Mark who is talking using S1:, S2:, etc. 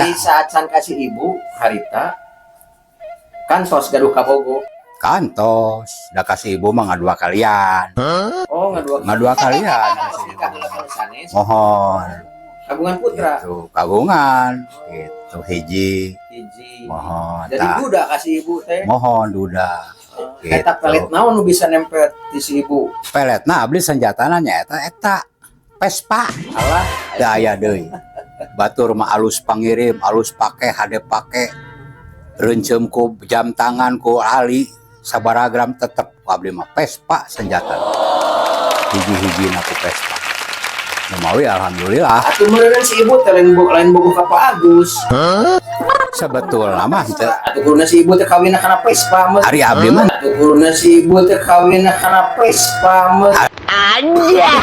S1: Ari saacan ka si ibu harita kan tos gaduh kabogo?
S2: Kantos, da ka si ibu mah ngadua kalian.
S1: Oh, ngadua.
S2: Ngadua kalian.
S1: Tos nikah heula ka sanes.
S2: Mohon.
S1: Kagungan putra?
S2: Gitu, kagungan gitu hiji.
S1: Hiji.
S2: Mohon.
S1: Jadi
S2: Tah,
S1: duda ka si ibu teh.
S2: Mohon, duda. Gitu.
S1: Eta pelet naon nu bisa nempel di si ibu?
S2: Peletna abdi senjatana nya eta eta Vespa.
S1: Alah.
S2: Da aya deui. Batur mah alus pangirim, alus pake, hade pake. Reunceum ku jam tangan, ku ali sabaraha gram, tetep ku abdi mah Vespa senjata. Hiji-hiji ku Vespa. Lumawi, alhamdulillah.
S1: Atuh meureun si ibu teh lain bogoh ka Pak Agus.
S2: Sebetulna mah teu.
S1: Atuh kuduna si ibu teh kawinna kana Vespa mah.
S2: Ari abdi mah
S1: Atuh kuduna si ibu teh kawinna kana Vespa mah.
S3: Anjay.